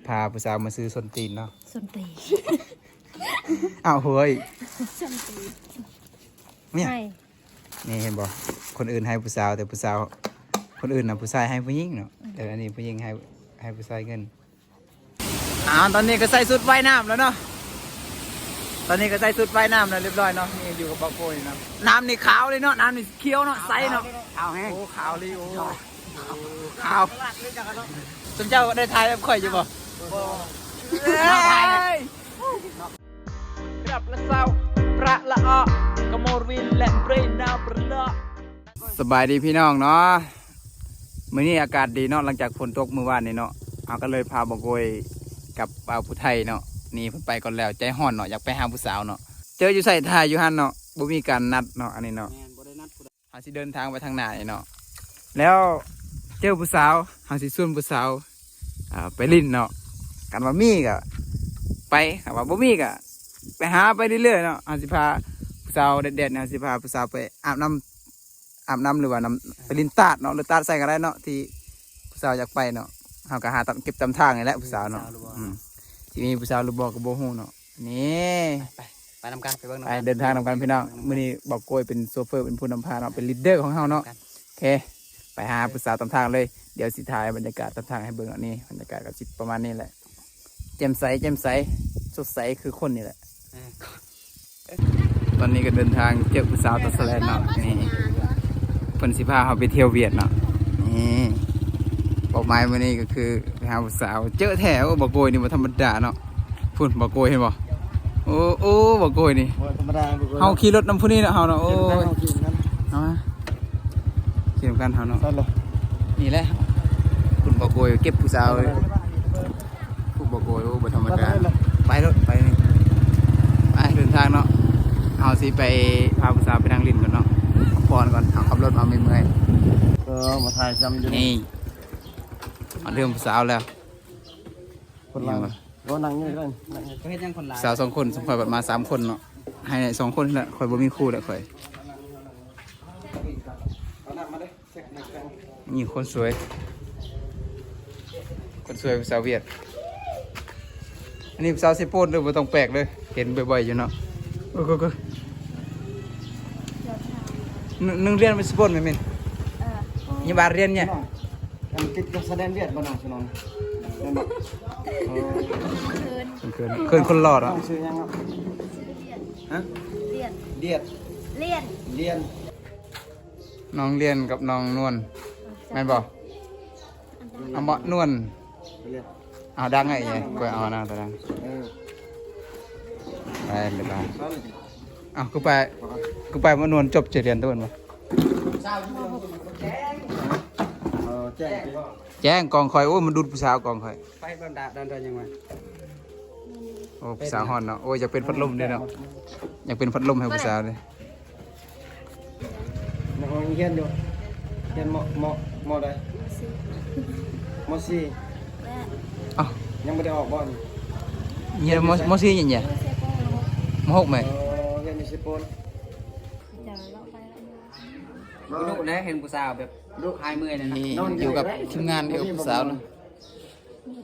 ພາຜູ້ສາວມາຊື້ສົ້ນຕີນເນາະ ສົ້ນຕີນ ອ້າວ ເຮີ້ຍ ສົ້ນຕີນ ນີ້ ໃຫ້ ນີ້ເຫັນບໍ່? ຄົນອື່ນໃຫ້ຜູ້ສາວ ແຕ່ຜູ້ສາວ ຄົນອື່ນນະຜູ້ຊາຍໃຫ້ຜູ້ຍິງເນາະ ອືມ ແຕ່ອັນນີ້ຜູ້ຍິງໃຫ້ ໃຫ້ຜູ້ຊາຍເງິນ. ອ້າວ ຕອນນີ້ກໍໃສ່ຊຸດວ່າຍນ້ຳແລ້ວເນາະ ຕອນນີ້ກໍໃສ່ຊຸດວ່າຍນ້ຳແລ້ວຮຽບຮ້ອຍເນາະ ນີ້ຢູ່ກັບບ່າວໂກຍເນາະ ນ້ຳນີ້ຂາວເລີຍເນາະ ນ້ຳນີ້ຂຽວເນາະ ໃສເນາະ ຂາວແຮງ ໂອ້ ຂາວອີ່ຫຼີ ໂອ້ ຂາວ ສົມເຈົ້າໄດ້ຖ່າຍແບບຂ້ອຍຢູ່ບໍ່? ບໍ່ ເອີຍ ສະບາຍດີພີ່ນ້ອງເນາະ ມື້ນີ້ອາກາດດີເນາະ ຫຼັງຈາກຝົນຕົກມື້ວານນີ້ເນາະ ເຮົາກໍເລີຍພາບ່າວໂກຍກັບບ່າວຜູ້ໄທເນາະ ໜີເພິ່ນໄປກ່ອນແລ້ວ ໃຈຮ້ອນເນາະ ຢາກໄປຫາຜູ້ສາວເນາະ ເຈີຢູ່ໃສຖ່າຍຢູ່ຫັ້ນເນາະ ບໍ່ມີການນັດເນາະ ອັນນີ້ເນາະ ແມ່ນ ບໍ່ໄດ້ນັດຜູ້ໃດ ເຮົາຊິເດີນທາງໄປທາງໜ້ານີ້ເນາະ ແລ້ວເຈີຜູ້ສາວ ເຮົາຊິຊວນຜູ້ສາວ ອ່າ ໄປຫຼິ້ນເນາະ ຄັນວ່າມີກໍໄປ ຄັນວ່າບໍ່ມີກໍໄປຫາໄປເລື້ອຍໆເນາະ ເຮົາຊິພາຜູ້ສາວແດດໆ ເຮົາຊິພາຜູ້ສາວໄປອາບນ້ຳ ອາບນ້ຳ ຫຼືວ່ານ້ຳ ໄປຫຼິ້ນຕາດເນາະ ຫຼືຕາດໃສກໍໄດ້ເນາະ ທີ່ຜູ້ສາວຢາກໄປເນາະ ເຮົາກໍຫາຕາມ ເກັບຕາມທາງນີ້ແຫຼະຜູ້ສາວເນາະ ອືມ ຊິມີຜູ້ສາວຫຼືບໍ່ກໍບໍ່ຮູ້ເນາະ ນີ້ ໄປ ໄປນຳກັນ ໄປເບິ່ງນຳ ໄປ ກັນ ເດີນທາງນຳກັນພີ່ນ້ອງ ມື້ນີ້ບ່າວໂກຍເປັນໂຊເຟີ ເປັນຜູ້ນຳພາເນາະ ເປັນລີດເດີຂອງເຮົາເນາະ ໂອເຄ ໄປຫາຜູ້ສາວຕາມທາງເລີຍ ດຽວຊິຖ່າຍບັນຍາກາດຕາມທາງໃຫ້ເບິ່ງເນາະ ນີ້ບັນຍາກາດກໍຊິປະມານນີ້ແຫຼະ ແຈ່ມໃສ ແຈ່ມໃສ ສົດໃສຄືຄົນນີ້ແຫຼະ ເອີ ຕອນນີ້ກໍເດີນທາງເຈີຜູ້ສາວຕາສະແລນເນາະ ນີ້ເພິ່ນຊິພາເຮົາໄປທ່ຽວຫວຽດເນາະ ນີ້ເປົ້າໝາຍມື້ນີ້ກໍຄືໄປຫາຜູ້ສາວ ເຈີແທ້ ໂອ້ ບ່າວໂກຍນີ້ບໍ່ທຳມະດາເນາະ ພຸ້ນ ບ່າວໂກຍເຫັນບໍ່? ໂອ້ ໂອ້ ບ່າວໂກຍນີ້ ບໍ່ທຳມະດາ ເຮົາຂີ່ລົດນຳຜູ້ນີ້ເນາະ ເຮົາເນາະ ໂອ້ຍ ເອົາມາ ຂີ່ນຳກັນເຮົາເນາະ ນີ້ແຫຼະ ຄຸນບ່າວໂກຍເກັບຜູ້ສາວເລີຍ ຜູ້ບ່າວໂກຍ ໂອ້ ບໍ່ທຳມະດາ ໄປໂລດ ໄປນີ້ ໄປເດີນທາງເນາະ ເຮົາຊິໄປພາຜູ້ສາວໄປນັ່ງຫຼິ້ນກ່ອນເນາະ ພັກຜ່ອນກ່ອນ ເຮົາຂັບລົດມາເມື່ອຍໆ ເອີ ມາຖ່າຍຊ້ຳຢູ່ ນີ້ ຮອດເຮືອນຜູ້ສາວແລ້ວ ຄົນລາວ ໂອ້ ນັ່ງຢູ່ນີ້ກໍໄດ້ ນັ່ງຢູ່ ເຮັດຫຍັງຄົນລາວ ສາວສອງຄົນ ສົມຂ້ອຍບັດມາສາມຄົນເນາະ ໃຫ້ສອງຄົນແຫຼະ ຂ້ອຍບໍ່ມີຄູ່ແຫຼະຂ້ອຍ ເອົານ້ຳມາເດີ ນີ້ຄົນສວຍ ຄົນສວຍສາວຫວຽດ ອັນນີ້ສາວເຊໂປນເດີ ບໍ່ຕ້ອງແປກເດີ ເຫັນບ່ອຍໆຢູ່ເນາະ ໂອ້ ໂອ້ ໂອ້ ໜຶ່ງ ໜຶ່ງລຽນເປັນເຊໂປນແມ່ນ ເອີ ຍາບາດລຽນເນຍ ອັງກິດກັບສະແດນຫວຽດບໍ່ນ້ອງ ສະໜອງ ແມ່ນບໍ່? ເອີ ເຂີນ ເຂີນຄົນຫຼໍ່ເນາະ ນ້ອງຊື່ຫຍັງເນາະ? ຊື່ລຽນ ຮະ? ລຽນ ລຽນ ລຽນ ລຽນ ນ້ອງລຽນກັບນ້ອງນວນ ແມ່ນບໍ່? ອາ ເອົາເບາະນວນ ລຽນ ເອົາດັງໃຫ້ ເອີ ເອົານະ ຕາດັງ ເອີ ໄປເລີຍ ໄປ ເອົາ ຄືໄປ ຄືໄປມານວນຈົບເຈຮຽນຕົວນັ້ນບໍ່? ເອີ ແຈ້ງຕິ ແຈ້ງກອງຂ້ອຍ ໂອ້ຍ ມັນດູດຜູ້ສາວກອງຂ້ອຍ ໄປບັນດາດອນຕອນຍັງວ່າ ໂອ້ ຜູ້ສາວຮ້ອນເນາະ ໂອ້ຍ ຢາກເປັນພັດລົມເດ້ເນາະ ຢາກເປັນພັດລົມໃຫ້ຜູ້ສາວເດ້ ຍັງຮຽນຢູ່ ຮຽນ ມ ມ ມ ໃດ? ມ ສີ່ ມ ສີ່ ແລະ ອ້າວ ຍັງບໍ່ໄດ້ອອກບໍ່ນີ້? ຮຽນ ມ ມ ສີ່ ຍັງ ມ ຫົກ ແມ່ນ ເອີ ຮຽນຢູ່ເຊໂປນ ບໍ່ດຸແລ້ວ ເຫັນຜູ້ສາວແບບດຸຫາຍເມື່ອຍເລີຍນະ ນີ້ ຢູ່ກັບທີມງານ ຢູ່ກັບຜູ້ສາວເນາະ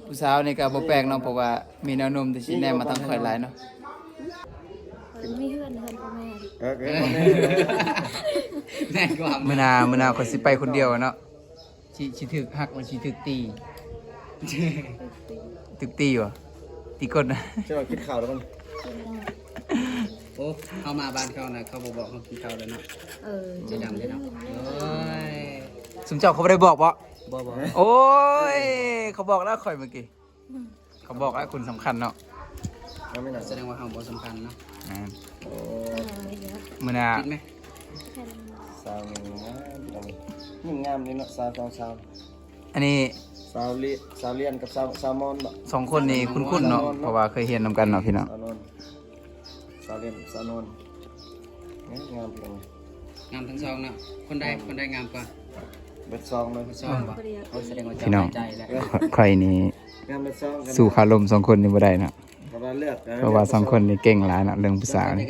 ຜູ້ສາວນີ້ກໍບໍ່ແປກເນາະ ເພາະວ່າມີແນວໂນ້ມທີ່ຊິແນມມາທາງຂ້ອຍຫຼາຍເນາະ ເພິ່ນມີເຮືອນ ເຮືອນພໍ່ແມ່ ເອີ ເອີ ເອີ ແມ່ນກວ່າ ມື້ໜ້າ ມື້ໜ້າຂ້ອຍຊິໄປຄົນດຽວເນາະ ຊິ ຊິຖືກຮັກ ຫຼືຊິຖືກຕີ ຖືກຕີບໍ່? ຕີກົ້ນນະ ເຈົ້າກິນເຂົ້າແລ້ວບໍ່? ໂອ້ ເຮົາມາບ້ານເຂົານະ ເຂົາບໍ່ບອກເຮົາກິນເຂົ້າແລ້ວເນາະ ເອີ ຈະດຳເດ້ເນາະ ໂອ້ຍ ຊຸມເຈົ້າເຂົາບໍ່ໄດ້ບອກບໍ່? ບໍ່ ບໍ່ ໂອ້ຍ ເຂົາບອກແລ້ວຂ້ອຍເມື່ອກີ້ ເຂົາບອກແລ້ວຄົນສຳຄັນເນາະ ສະແດງວ່າເຮົາບໍ່ສຳຄັນເນາະ ແມ່ນ ໂອ້ ມື້ໜ້າ ກິນໄໝ? ສາວນີ້ງາມ ງາມນີ້ເນາະ ສາວສອງສາວ ອັນນີ້ ສາວລຽນ ສາວລຽນກັບສາວ ສາວມອນເນາະ ສອງຄົນນີ້ຄຸ້ນໆເນາະ ເພາະວ່າເຄີຍຮຽນນຳກັນເນາະພີ່ນ້ອງ ສາວລຽນ ສາວມອນ ງາມພີ່ນ້ອງ ງາມທັງສອງເນາະ ຄົນໃດ ຄົນໃດງາມກວ່າ? ເບິດສອງເລີຍ ເບິດສອງບໍ່? ໂອ້ຍ ສະແດງວ່າເຈົ້າ ພີ່ນ້ອງ ໃຈແລ້ວ ຂ້ອຍນີ້ ງາມເບິດສອງ ສູ້ຄາລົມສອງຄົນນີ້ບໍ່ໄດ້ເນາະ ເພາະວ່າສອງຄົນນີ້ເກັ່ງຫຼາຍເນາະ ເລື່ອງຜູ້ສາວນີ້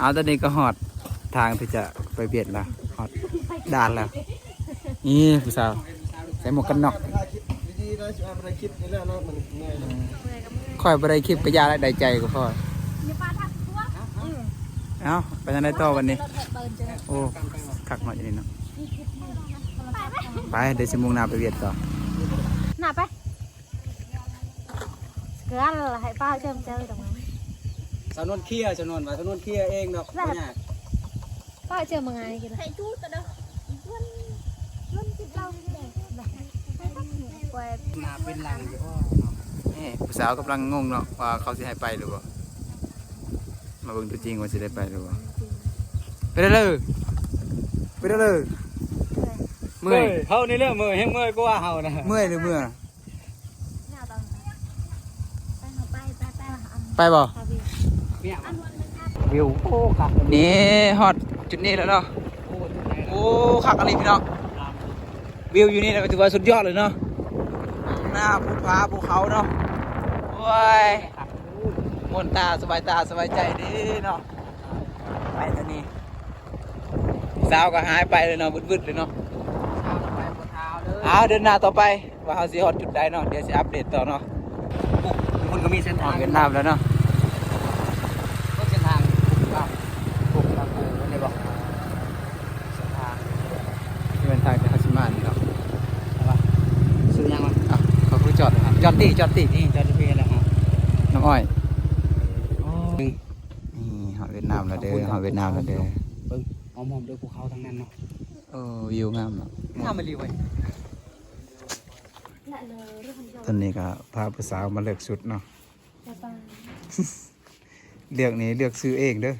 ເອົາ ຕອນນີ້ກໍຮອດທາງທີ່ຈະໄປຫວຽດແລ້ວ ຮອດດ່ານແລ້ວ. ນີ້ຜູ້ສາວໃສ່ໝວກກັນນັອກ ດີໆ ໄດ້ຊິໄປຄລິບນີ້ແລ້ວເນາະ ມັນເມື່ອຍແລ້ວ. ຂ້ອຍບໍ່ໄດ້ຄລິບກໍຢ່າ ໄດ້ໃຈກໍພໍ. ເອົ້າ ໄປທາງໃດຕໍ່ບັດນີ້? ໂອ້ ຄັກເນາະ ຢູ່ນີ້ເນາະ. ໄປ ດຽວຊິມຸ່ງໜ້າໄປຫວຽດຕໍ່ ໜ້າໄປ. ສາວນວນເຄຍ ສາວນວນວ່າ ສາວນວນເຄຍເອງດອກ ບໍ່ຍາກ. ປ້າເຈີມາໄງກິນ ໃຫ້ດູຕະເດີ ຊວນ ຊວນກິນເຫຼົ້າ ໜ້າເປັນຫຼັງຢູ່. ນີ້ຜູ້ສາວກຳລັງງົງເນາະ ວ່າເຂົາຊິໃຫ້ໄປຫຼືບໍ່. ມາເບິ່ງຕົວຈິງວ່າຊິໄດ້ໄປຫຼືບໍ່. ເປັນເລີ ເປັນເລີ ເມື່ອຍ. ເຮົານີ້ແຫຼະເມື່ອຍ ແຮງເມື່ອຍກວ່າເຮົານະ. ເມື່ອຍຫຼືເມື່ອຍ? ໄປບໍ່? ວິວ ໂອ້ ຄັກ. ນີ້ຮອດຈຸດນີ້ແລ້ວເນາະ. ໂອ້ ຄັກອີ່ຫຼີພີ່ນ້ອງ. ວິວຢູ່ນີ້ກໍຖືວ່າສຸດຍອດເລີຍເນາະ ຫນ້າພູຜາພູເຂົາເນາະ. ໂອ້ຍ ມ່ວນຕາ ສະບາຍຕາ ສະບາຍໃຈເດ້ເນາະ. ໄປຕອນນີ້ສາວກໍຫາຍໄປເລີຍເນາະ ວຶດໆເລີຍເນາະ. ເອົາ ເດີນໜ້າຕໍ່ໄປ ວ່າເຮົາຊິຮອດຈຸດໃດເນາະ ດຽວຊິອັບເດດຕໍ່ເນາະ. ໂອ້ ມັນກໍມີເສັ້ນທາງຫວຽດນາມແລ້ວເນາະ. ເສັ້ນທາງບອກ ເສັ້ນທາງທີ່ເຮົາຊິມານີ້ເນາະ. ຊື່ຫຍັງວະ? ເອົ້າ ເຂົາຄືຈອດ ຈອດຕິ ຈອດຕິ ນີ້ຈອດຢູ່ພີ້ແລ້ວ. ນ້ຳອ້ອຍ. ໂອ້ ນີ້ຮອດຫວຽດນາມແລ້ວເດີ ຮອດຫວຽດນາມແລ້ວເດີ. ເບິ່ງອ້ອມໆເດີ ພູເຂົາທາງນັ້ນເນາະ. ເອີ ວິວງາມເນາະ. ງາມອີ່ຫຼີເວີຍ. ຕອນນີ້ກໍພາຜູ້ສາວມາເລືອກຊຸດເນາະ. ເລືອກນີ້ເລືອກຊື້ເອງເດີ.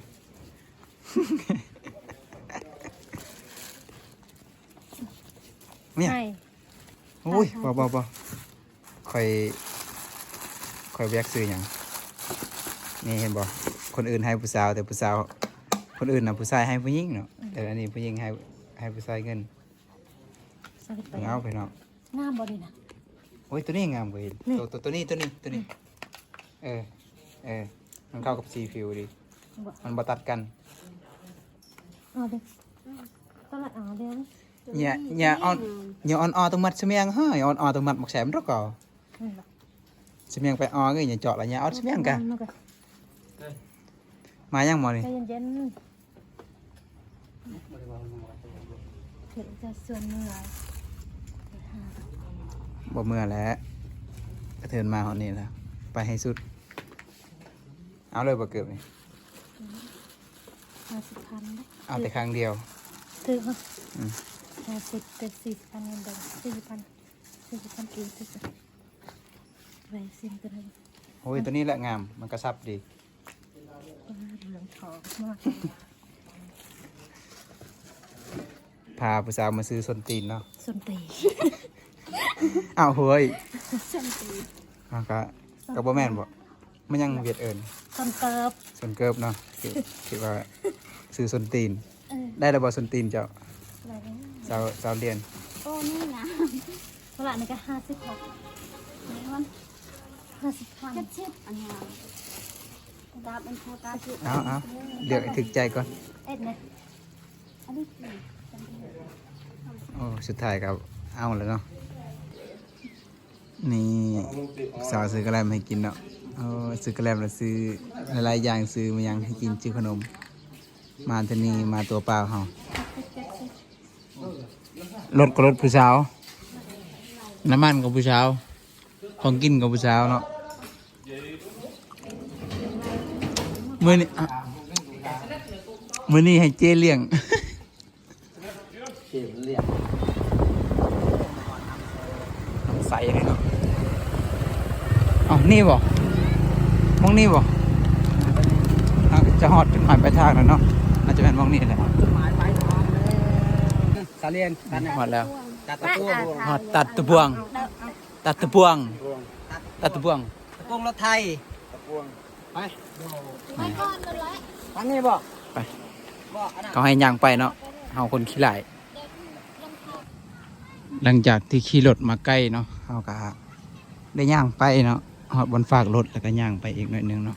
ນີ້ ໂອ້ຍ ບໍ່ ບໍ່ ບໍ່ ຂ້ອຍ ຂ້ອຍບໍ່ຢາກຊື້ຫຍັງ. ນີ້ເຫັນບໍ່ ຄົນອື່ນໃຫ້ຜູ້ສາວ ແຕ່ຜູ້ສາວ ຄົນອື່ນນະຜູ້ຊາຍໃຫ້ຜູ້ຍິງເນາະ. ແຕ່ອັນນີ້ຜູ້ຍິງໃຫ້ ໃຫ້ຜູ້ຊາຍເງິນ. ເອົາໄປເນາະ. ງາມບໍ່ນີ້ນະ? ໂອ້ຍ ໂຕນີ້ງາມກວ່າອີກ. ໂຕ ໂຕນີ້ ໂຕນີ້ ໂຕນີ້. ເອີ ເອີ ມັນເຂົ້າກັບສີຜິວດີ ມັນບໍ່ຕັດກັນ. ເອົາເດີ ຕະຫຼາດເອົາເດີ. ຢ່າ ຢ່າອ່ອນ ຢ່າອ່ອນອໍຕົວມັດສະມຽງເຮີ້ຍ ອ່ອນອໍຕົວມັດໝາກແຊມດອກເອົາ. ສະມຽງໄປອໍເອີຍ ຢ່າເຈາະລະ ຢ່າເອົາສະມຽງກະ. ມາຍັງໝໍນີ້? ໃຈເຢັນໆ ເພິ່ນຈະຊວນເມືອ. ບໍ່ເມືອແຫຼະ ກະເທີນມາຮອດນີ້ແລ້ວ ໄປໃຫ້ສຸດ. ເອົາເລີຍບໍ່ເກີບນີ້? ຫ້າສິບພັນເດ້. ເອົາແຕ່ຄັ້ງດຽວ. ຖືກເນາະ. ອືມ ຫ້າສິບ ເປັນສີ່ສິບພັນເງິນດອນ ສີ່ສິບພັນ ສີ່ສິບພັນກີບ. ໄວ້ຊິມຕົວນີ້. ໂອ້ຍ ຕົວນີ້ແຫຼະງາມ ມັນກະຊັບດີ. ພາຜູ້ສາວມາຊື້ສົ້ນຕີນເນາະ. ສົ້ນຕີນ. ອ້າວ ເຮີ້ຍ ສົ້ນຕີນ. ອ້າວ ກະ ກະບໍ່ແມ່ນບໍ? ມັນຫຍັງຫວຽດເອີ້ນ? ສົ້ນເກີບ. ສົ້ນເກີບເນາະ. ຄື ຄິດວ່າຊື້ສົ້ນຕີນ. ເອີ ໄດ້ແລ້ວບໍ່ສົ້ນຕີນເຈົ້າ? ໄດ້ແລ້ວ. ຊາວ ຊາວຫຼຽນ. ໂອ້ ນີ້ນະ ໂຕລະນີ້ກະຫ້າສິບພັນ. ນີ້ມັນຫ້າສິບພັນ ເຈັດສິບ ອັນນີ້ດາບອັນເທົ່າກັນ. ເອົາ ເອົາ ເລືອກໃຫ້ຖືກໃຈກ່ອນ. ເອັດນະ. ໂອ້ ສຸດທ້າຍກໍເອົາແລ້ວເນາະ. ນີ້ສາວຊື້ກະແລັມໃຫ້ກິນເນາະ. ໂອ້ ຊື້ກະແລັມແລ້ວຊື້ຫຼາຍໆຢ່າງ ຊື້ມາຫຍັງໃຫ້ກິນ ຊື້ຂະໜົມ. ມາເທື່ອນີ້ມາຕົວເປົ່າເຮົາ. ລົດກໍລົດຜູ້ສາວ ນ້ຳມັນກໍຜູ້ສາວ ຂອງກິນກໍຜູ້ສາວເນາະ. ມື້ນີ້ ມື້ນີ້ໃຫ້ເຈ້ລ້ຽງ. ເຈມັນລ້ຽງ ນ້ຳໃສເລີຍເນາະ. ເອົ້າ ນີ້ບໍ? ໝ່ອງນີ້ບໍ? ເຮົາຈະຮອດຈຸດໝາຍປາຍທາງແລ້ວເນາະ. ໜ້າຈະແມ່ນໝ່ອງນີ້ແຫຼະ. ສາລຽນ ຮອດແລ້ວ. ຕັດຕະປູ ຮອດຕັດຕະບວງ ຕັດຕະບວງ ຕັດຕະບວງ ຕະໂກງລົດໄຖ ຕະບວງ. ໄປ ໄປກ່ອນເລີຍ. ທາງນີ້ບໍ? ໄປ ເຂົາໃຫ້ຍ່າງໄປເນາະ ເຮົາຄົນຂີ້ລ້າຍ. ຫຼັງຈາກທີ່ຂີ່ລົດມາໄກເນາະ ເຮົາກະໄດ້ຍ່າງໄປເນາະ ຮອດບ່ອນຝາກລົດ ແລ້ວກະຍ່າງໄປອີກໜ້ອຍໜຶ່ງເນາະ.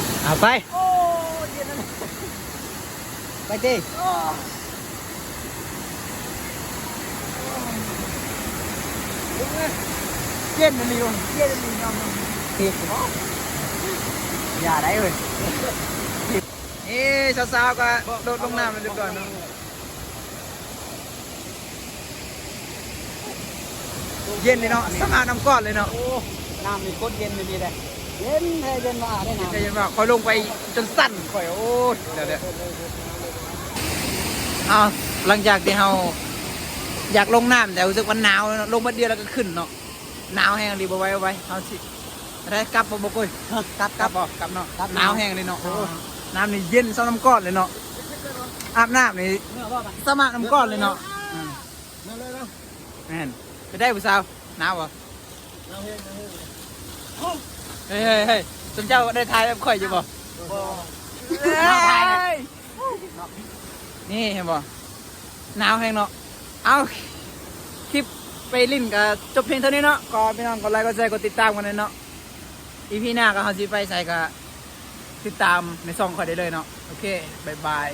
ເອົາໄປ ໂອ້ຍ ເຢັນນະ ໄປຕິ ໂອ້ຍ ເຢັນອີ່ຫຼີ ເຢັນອີ່ຫຼີ ຍາມນີ້ ຢ່າໄດ້ເອີຍ. ນີ້ສາວໆ ກໍໂດດລົງນ້ຳແລ້ວຮຽບຮ້ອຍເນາະ. ເຢັນເລີຍເນາະ ສະມາດນ້ຳກ້ອນເລີຍເນາະ. ໂອ້ ນ້ຳນີ້ໂຄດເຢັນອີ່ຫຼີເດ້ ເຢັນແທ້ເຢັນວ່າເດ້ນ້ຳ ເຢັນວ່າ. ຂ້ອຍລົງໄປຈົນສັ່ນຂ້ອຍ ໂອ້ຍ ດຽວໆ. ເອົາ ຫຼັງຈາກທີ່ເຮົາຢາກລົງນ້ຳ ແຕ່ຮູ້ສຶກວ່າໜາວເນາະ ລົງບາດດຽວແລ້ວກໍຂຶ້ນເນາະ. ໜາວແຮງອີ່ຫຼີ ບໍ່ໄຫວ ບໍ່ໄຫວ. ເຮົາຊິໄດ້ກັບບໍ່ ບໍ່ກຸ້ຍ? ກັບ ກັບບໍ່? ກັບເນາະ ກັບ ໜາວແຮງເລີຍເນາະ. ໂອ້ ໂອ້ ນ້ຳນີ້ເຢັນສ່ຳນ້ຳກ້ອນເລີຍເນາະ ອາບນ້ຳນີ້ ເມື່ອບໍ່ບັດ ສະມາດນ້ຳກ້ອນເລີຍເນາະ. ອືມ ມາເລີຍເນາະ. ແມ່ນ ເປັນໃດຜູ້ສາວ ໜາວບໍ່? ໜາວແຮງ ໜາວແຮງ. ເຮີ້ຍໆໆ ສົມເຈົ້າໄດ້ຖ່າຍແບບຂ້ອຍຢູ່ບໍ່? ບໍ່ ເອີຍ ນີ້ເຫັນບໍ່? ໜາວແຮງເນາະ. ເອົາ ຄລິບ ໄປຫຼິ້ນກໍຈົບພຽງເທົ່ານີ້ເນາະ. ກໍພີ່ນ້ອງກົດໄລກ໌ ກົດແຊ ກົດຕິດຕາມກັນເນາະ. ອີພີໜ້າກໍເຮົາຊິໄປໃສກໍຕິດຕາມໃນຊ່ອງຂ້ອຍໄດ້ເລີຍເນາະ. ໂອເຄ ບາຍບາຍ.